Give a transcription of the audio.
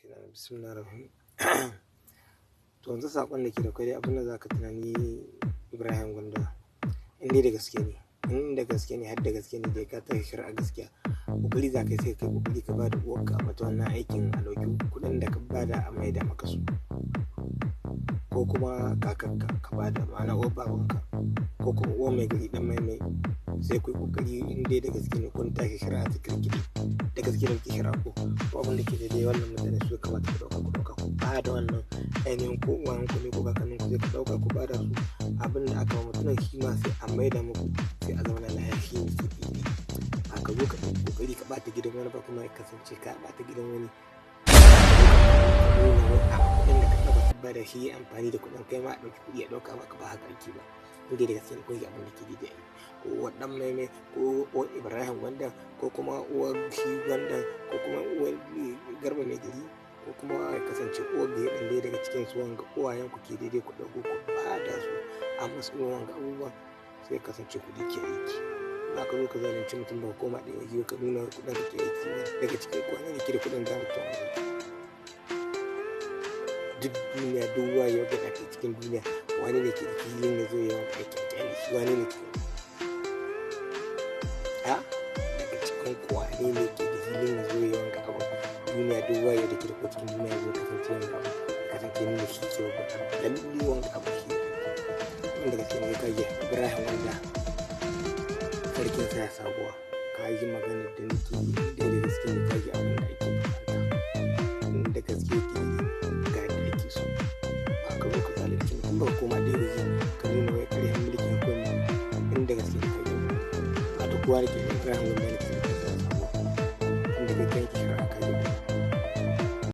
Bismillahirrahmanirrahim. To yanzu saƙon da ke da kwai, abin da za ka tunani, Ibrahim Gwanda, in dai da gaske ne, in da gaske ne, har da gaske ne dai ka tashi shari'a gaskiya, kokari za ka yi, sai kai kokari ka bada uwarka a mata wannan aikin, a ɗauki kuɗin da ka bada a maida maka su, ko kuma kakanka ka bada, ma'ana uwar babanka, ko kuma uwar mai gari dan maimai, sai ku yi kokari in dai da gaske ne kun tashi shari'a ta kirkiri, da gaske ne kuke shari'a, ko abin da ke daidai, wannan mutane su kamata ku ɗauka, ku ɗauka ku bada wannan ainihin, ko uwayen ku ne ko kakannin ku, sai ku ɗauka ku bada su. Abin da aka wa mutumin shi ma sai a maida muku, sai a zama lafiya. Shi ne ke daidai. A ka zo ka ɗauki kokari ka ɓata gidan wani ba, kuma ya kasance ka ɓata gidan wani, nuna wai a kuɗin da ka ɗauka ka bada shi yi amfani da kuɗin, kai ma a ɗauki kuɗi a ɗauka baka, ba haka ake ba. In dai da gaske ne kun yi abin da ke daidai, ko uwar ɗan maimai, ko uwar Ibrahim Gwanda, ko kuma uwar shi Gwanda, ko kuma uwar Garba mai gari, ko kuma ya kasance uwar gari ɗan dai daga cikin su, wanga uwayen ku ke daidai, ku ɗauko ku bada su a masu irin wanga abubuwan, sai ya kasance kuɗi ke aiki. Ba ka zo ka zalunci mutum ba, koma ɗaya waje ka nuna kuɗin ka ke aiki ba. Daga cikin ku wane ne ke da kuɗin za mutum aiki? Duk duniya, duk wayewar da ake cikin duniya, wane ne ke da filin da zai yi wanga aiki a kyale shi? Wane ne ke a daga cikin ku, wane ne ke da filin da zai yi wanga abu? Duniya, duk wayewar da ke da cikin duniya, zai kasance wanga abu kasance nuna shi ke wanga abu, lalle wanga abu shi wanda gaske ne. Ka yi Ibrahim Wanda, sarkin sa ya sabuwa, ka yi magana da nake yi da gaske ne, ka yi abin da ake bukata. Da gaske ke yi, ga yadda ake so. Ba ka zo ka zalunci mutum ba, koma ɗaya waje ka nuna wai ƙarfin mulkin ko inda gaske ne ka yi ba. Da kowa da ke Ibrahim Wanda ne.